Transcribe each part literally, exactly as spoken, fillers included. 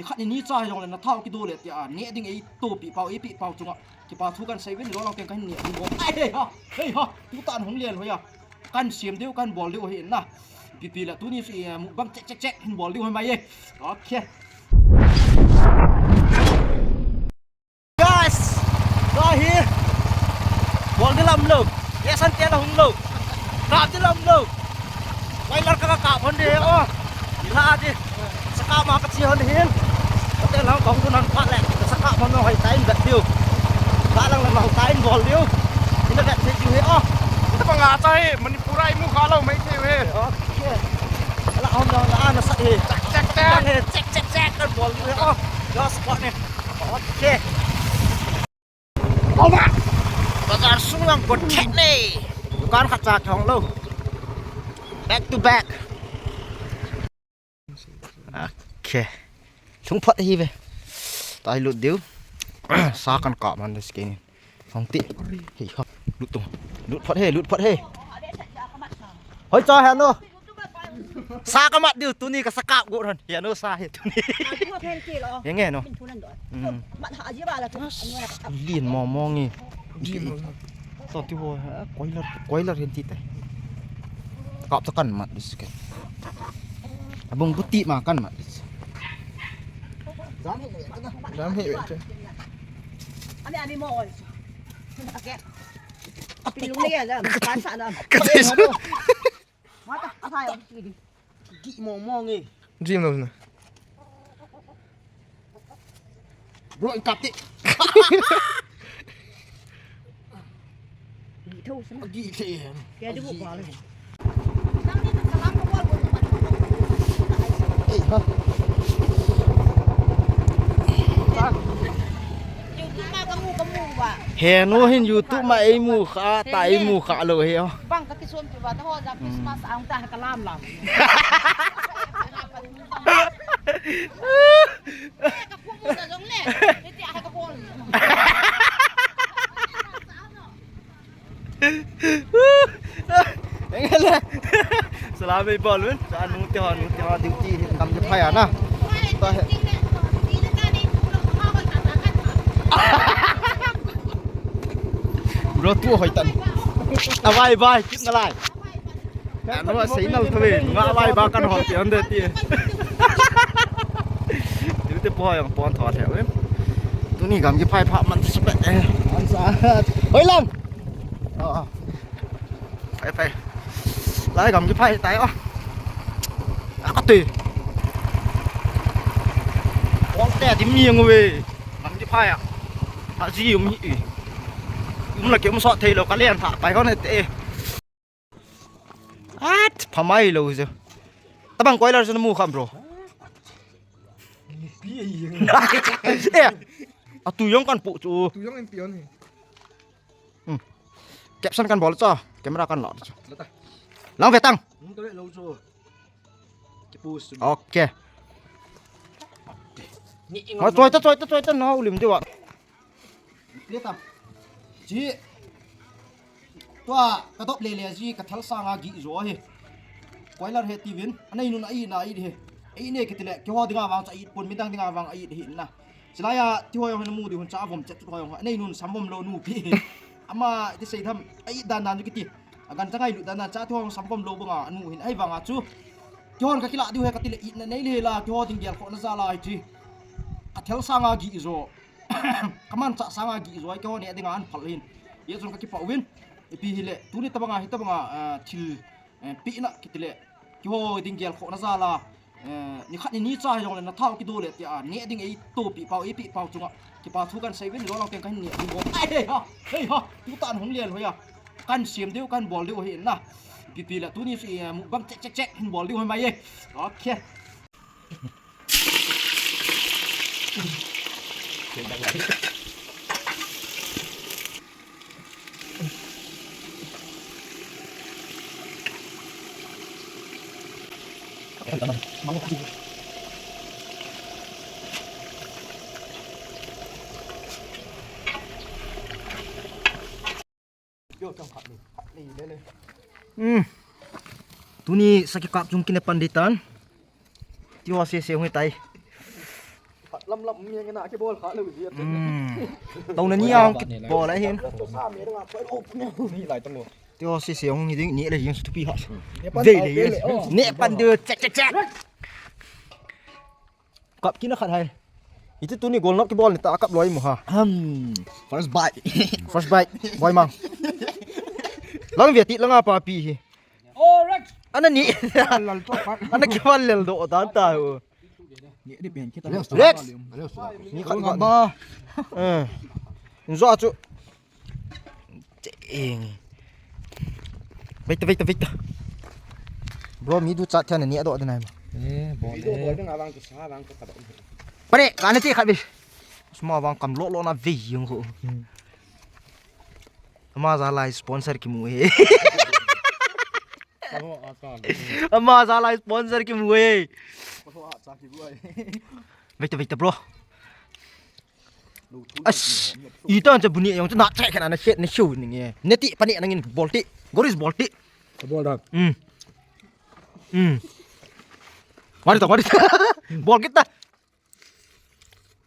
Khat ni ni cha jongle na thao kido le tia, ne ding ei topi pau, ei pi pau chunga. Kipa thu kan sei uvin, lo lang teng kan ne ding bol. Ai, hei ha, hei ha, tu tan hung lian hoya. Kan siam diu, kan bol diu hi na. Pipi la tuni su, eh, mukbang chek, chek, chek, hin bol diu hi mai e. Okay. Guys, tua hi bol ding lam lou. Ye san tia la hung lou. Kap ding lam lou. Wai lar ka kap hon de o. Ila di. Sakap ma ka chi hon hin. Ka te lang kong tu nan pa le. Sakap ma no hai tain gat diu. Ka lang lang hai tain bol diu. Ina gat thei diu he o. Tabang a cha hi Manipur a imu kha lou mai thei he. Okay. Ala hon dong la na sa he. Chek, chek, chek. Chek, chek, chek, kan bol diu he o. Just spot ni. Okay. Bazar sung lang got thek ne. Dukan khat cha thong lou. Back to back. Okay. Lhung phot hi ve. Tai lut diu. Sa kan kap man de skin. Hong ti. Hei ha. Lut tung. Lut phot he, lut phot he. Hoi cha he no. Sa ka mat diu tuni ka sa kap got hon. He no sa he tuni. He nge no. Hmm. Lin mo mo nge. Lin mo. To ti ho ha, koilar, koilar hin ti tai. Kap ta kan mat dis ke. Abung buti ma kan mat dis. Jam hi ve. Ami, ami mo oi. Ake. Api lung ni ya jam. Kan sa na. Kati so. Mata, athai. Gi mo mo nge. Jim lo na. Bro, in kap ti. Gi thou sina. Gi the. Kya di bu kwa le. Ei ha. He no hin YouTube ma ei mu kha, ta ei mu kha lou he o. Bang ka kisom ti ba ta ho ja Christmas ang ta ka lam lam. Ka phu mu na jong le. Ti ti a ka bol. Engale. Salam ei bol un. Sa nu te ho, nu te ho duty hi kam je phai ana. Ta he. Bro tu hoi tan. Avai vai kit na lai. Ano sei nal thave. Nga vai ba kan hol ti ande ti. Ti te po yang pon tho the. Tuni gam ki phai pha man sa pe. An sa. Hoi lang. Phai, phai. Lai gam ki phai tai o. Akati. Ong te di mi ngu ve. Gam ki phai a. Ha ji um hi. Um la ke um so thei lo ka len tha pai ko ne te. At phamai lo jo. Tabang koilar jo mu kham bro. Pi e. Eh. Atu jong kan pu chu. Tu jong in pi on hi. Hmm. Caption kan bol cho, camera kan la cho. Lata. Lang ve tang. Hmm, to lo cho. Ki post. Okay. Ni ing. Ma choi ta, choi ta, choi ta, na ulim diu a. Leta. Ji. Tua ka dop le le ji ka thal sanga gi jo hi. Koilar he ti vin. Anei nun a i na i he. Ei ne kiti le. Ki ho dinga vang cha i pun midang dinga vang a i hi na. Chilai a, ti ho jong hin mu di hun cha vom chet tu ho jong. Nei nun sam vom lo nu pi. Ama ti sei tham, ai dan dan kiti. Agan cha ngai lu dan dan cha ti ho jong sam vom lo banga, anu hin ai vanga chu. Ti ho ka kila diu he ka ti le i na nei le la, ti ho ding gel kho na za lai ti. Ka thel sanga gi jo. Ka man cha sanga gi jo, ai ti ho ne dinga an phal hin. Ye jong ka ki pau vin. Ipi hi le, tuni tabanga, hi tabanga, ah, thil Eh, pi na kiti le. Ki ho ding gel kho na za la. Eh, ni khat ni ni cha jong le na thao kido le tia. Ne ding ei topi pau, ei pi pau chunga. Kipa thu kan sei vin lo lang teng kan ne ding bol. Ai, hei ha. Hei ha. Tu tan hung lian hoya. Kan siam diu, kan bol diu hi na. Pipi la tuni su, eh, mukbang chek chek chek hin bol diu hi mai e. Okay. Hmm. Tuni sa kikap chung kine pan di tan. Ti ho se se hung tai. Lam lam mi nge na kibol kha lou ji. Hmm. Tong na ni ang kibol ahin. To sa mi nga pa o. Ni lai tong lo. Tio si si hung ni ding ni le jing su thupi ha. Ve le. Ne pan de chek chek chek. Kap kit na khat hai. Iti tuni goal knock kibol ni ta kap loi mu ha. Hmm. First bite. First bite. Boi mang. Lang ve ti langa pa pi hi. Ana ni. Ana kibol lel do dan ta ho. Rex. Ni khat ba. Eh. Inzo chu. Eng. Veita, veita, veita. Bro, mi du chat thei na ni ado dinai ma. Eh, bol. Pare, ka na ti khat bi. Sma vang kam lo lo na ve yung ho. Ama za lai sponsor kimu he. Ama za lai sponsor kimu he. Veita, veita, bro. As, ita cha buni yang cha na cha kana na shet na shu ni nge. Neti pani nangin bolti. Goris bolti. Bol da. Hmm. Hmm. Mari ta, mari ta. Bol kita.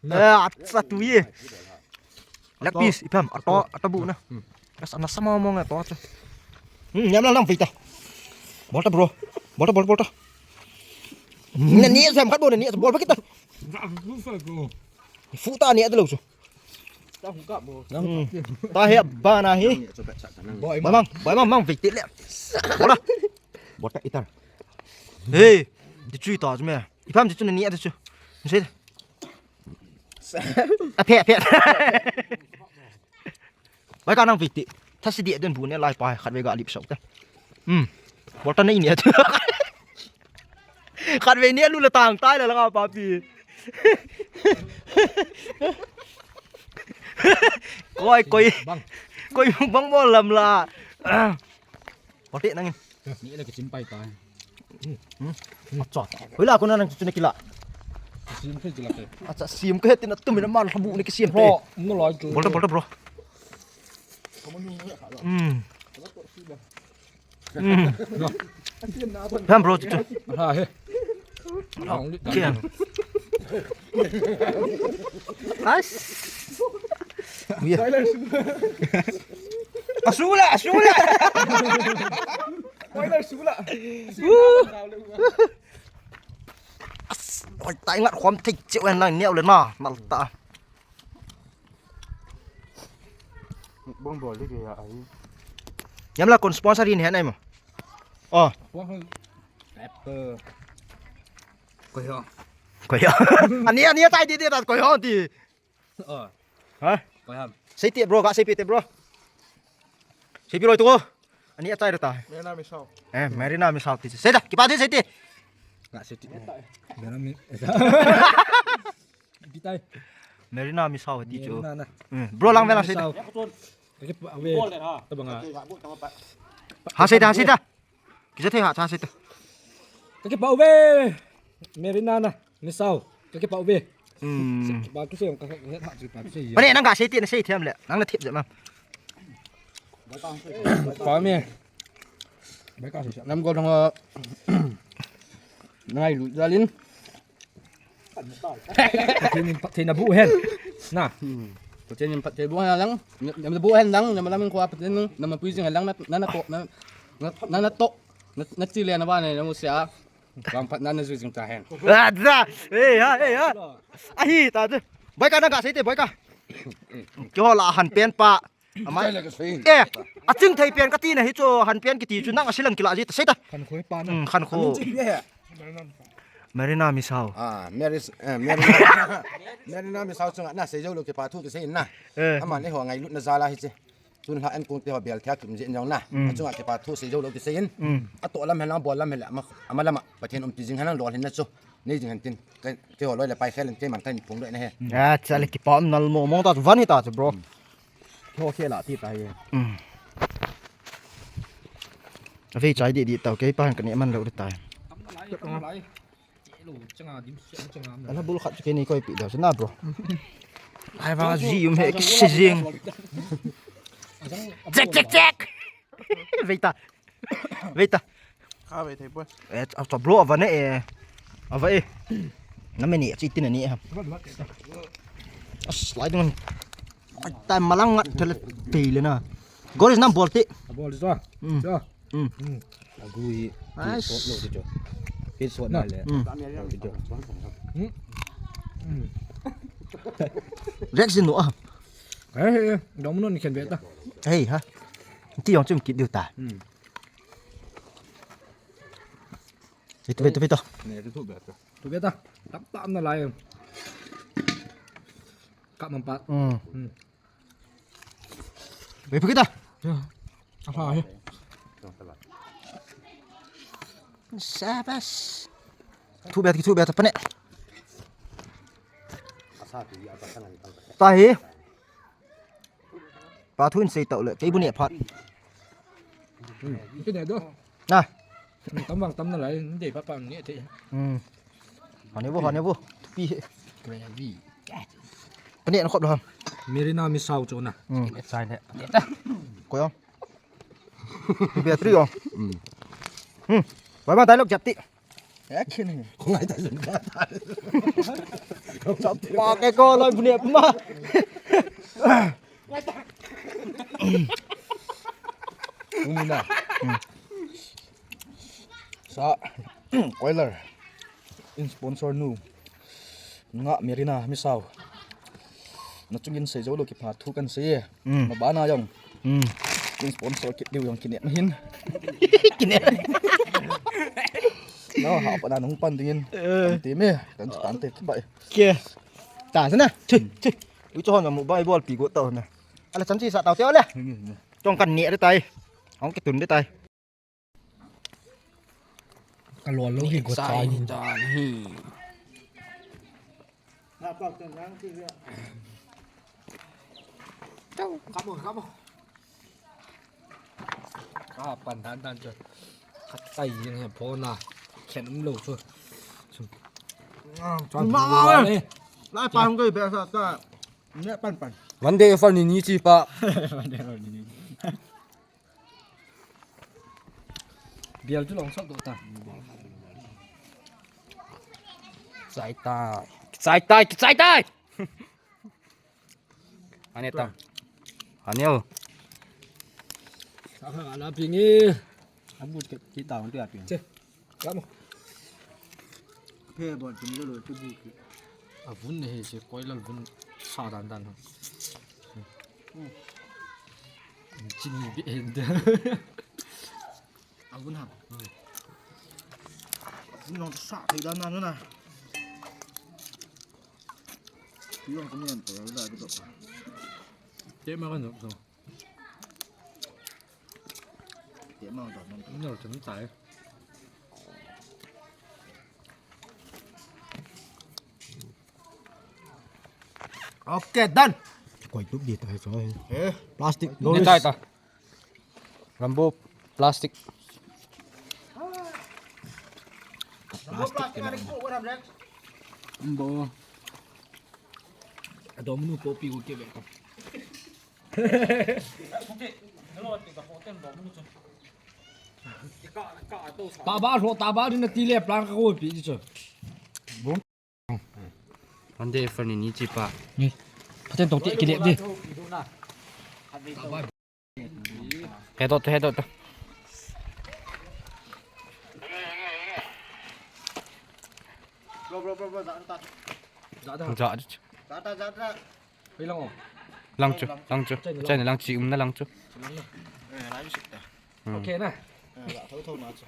Eh, atsa tu ye. Leg piece, ipam, ato, ato bu na. Asa na sama mo nga to. Hmm, nyam lang lang vita. Bolta, bro. Bolta, bolta, bolta. Na ni sam khat bo na ni bol ba kita. Futa ni ata lo chu. Ta he ba na hi. Boy mang, boy mang mang viti le. Bola. Bota itar. Hey, di chu ta me. Ipam di chu ni ata chu. Ni se. A phe phe. Bai ka nang viti. Thasi di den bu ne lai pa khat ve ga lip sok ta. Hmm. Bota nei ni ata. Khat ve ni lu la tang tai la la ka pa pi. Koi, koi. Bang. Koi bang bol lam la. Pati nangin. Ni la kichim pai tai. Hmm. Acha. Hoila ko na nang chu na kila. Sim ke jila ke. Acha sim ke tin atum ina man thabu ni kisim pe. Bro, no lai chu. Bolta, bolta, bro. Hmm. Hmm. Ham bro chu. Ha he. Kian. As. Asula, asula. Spoiler sula. As. Oi, tai ngat khom thei che wen lang neo le na, nal ta. Bong bol le ya ai. Yam la kon sponsor hin hen ai mo. Oh. Apple. Koi ho. Koi ho. Ani, ani tai di di ta koi ho ti. Oh. Ha? Koi ham. Sei ti bro, ka sei pi ti bro. Sei pi loi tu ko. Ani achai ta. Marina Misao. Eh, Marina Misao ti. Sei ta, kipa ti sei ti. Ka sei ti. Marina Mi. Bitai. Marina Misao ti chu. Marina na. Hmm. Bro lang vela sei ta. Misao. Kaki pa ve. Tabanga. Ha sei ta, ha sei ta. Kisa thei ha cha sei ta. Kaki pa ve. Marina na. Misao. Kaki pa ve. Hmm. Ba kise ka ha chu pa kise. Mane nang ka sei ti na sei them le. Nang na thip je ma. Pa mi. Ba ka sei. Nam go dong. Ngai lu jalin. Pathen in phatthei nabu hen. Na. Pathen in phatthei bu hen lang. Nabu hen lang, nama lam in kho a Pathen in, nama pui jing hen lang, na, na, na to, na, na, na to, na, na chi le na ba ne, na mu sia. Vang phat na na jui jing ta hen. Ah, da. Hey, ha, hey, ha. Ahi, ta tu. Boy ka na ka sei te, boy ka. Kihol a han pen pa. Ama. Kai le ka sei. Eh, aching thei pen kati na hi chu, han pen kiti chu nang asilang kila ji ta sei ta. Khan khoi pa na. Hmm, khan kho. Amin ching ye. Marina Misao. Ah, Mary, eh, Marina, Marina Misao chunga na sei jou lou kipa thu kisei na. Eh. Ama le ho ngailutna jal a hi che. Chun ha en kung te ho bel thia kim je jong na. Hmm. Achunga kipa thu sei jou lou kisei in. Hmm. Ato lam hen lang bol lam hen le ama, ama lama. Pathen umpi jing hen lang lolhin na chu. Nei jing hen tin. Kei, keiho loi le pai khel in keiman kahin phongdoh na he. Ah, chale kipa um nal mo mo ta chu van hi ta chu, bro. Keiho khel a ti ta hi. Mm. Avei chai di di tau kei pa han kane man lou di ta. Ala bul khat chu kei nei koi pi da chu na, bro. Ai va ji um he kisi jing. Check, check, check. Veita. Veita. Kha ve thei poi. Eh, a chop bro, ava ne e. Ava e. Na me ni chi tin ni ha. As lai dun. Ai tai malang ngat thele pei le na. Goris nam bol ti. Bol ti so. Mm. So. Mm. Mm. Agu hi. Nice. Hit shot lo ti cho. Hit shot na le. Mm. Lo ti cho. Mm. Mm. Rex no ah. Hey, hey, hey. Dom no ni khen beta. Hey ha. Ti yong chum kit diu ta. Mm. Ito, ito, ito. Ne, ito tu beta. Tu beta. Tap tap na lai. Kap man pat. Mm. Mm. Wei, pukit ah. Ya. Apa ya? Sabas. Thu bia, thu bia, tapane. Tahi. Pa thu in sei tau le, kei bu ne phat. Hmm. Kei ne do. Na. Tam vang tam na lai, dei pa pa ne te. Hmm. Hane bu, hane bu. Pi. Gravy. Pane na khop lo ham. Merina misao chu na. Hmm. Sai le. Ko yo. Battery yo. Hmm. Hmm. Bai ma tai lok jap ti. Action. Ko ngai ta jun ka ta. Chapa ke ko lai bu ne ma. Umi na. Hmm. Sa, Koilar in sponsor nu. Nga Merina misao. Na chungin sei jou lo kipha thu kan sei e. Mm. Na bana jong. Mm. In sponsor kit diu jong kinem hin. Kinem. No, ha pa na nung pan dingin. Eh. Kan ti me, kan tan te ba. Ke. Ta sana. Chi, chi. Ui cho na mu bai bol pi go ta na. Ala chan chi sa tau te ole. Chong kan ne de tai. Hong kitun de tai. Ka lol lou hi go tai. Excited hi. Come on, come on. Ka pan dan dan chu. Ka tai jing he pho na. Khen um lou chu. Chu. Ah, chuan ma ma le. Lai pan go be sa ta. Ne pan pan. One day offer ni ni chi pa. One day offer ni ni. Bial chu long sot do ta. Chai tai. Chai tai, chai tai. Ane ta. Ane o. Ala pingi. Abu ke kita untuk api. Che. Kamu. Phe bon chim lo tu bu ki. A vun ne he se Koilar vun sa dan dan. Chini be hen da. A vun ham. A vun long sa thei dan dan na. Ti long ko men to la ko to. Te ma ko no so. Te ma to. No, te mi tai. Okay, done. Koi tup di tai so. Eh. Plastic. Ni tai ta. Rambo plastic. Plastic. Rambo. Domino popi ko ke be. Taba ro, taba din na tile plan ka ko pi di chu. Bum. One day for ni ni chi pa. Ni. Paten tong ti kile di. He to, he to, to. Bro, bro, bro, bro, ja ta. Ja ta. Ja. Ja ta, ja ta. Hei lang o. Lang chu, lang chu. Chai ni lang chi um na lang chu. Lang na. Eh, lai sik ta. Hmm. Okay na. Eh, ja tho tho na chu.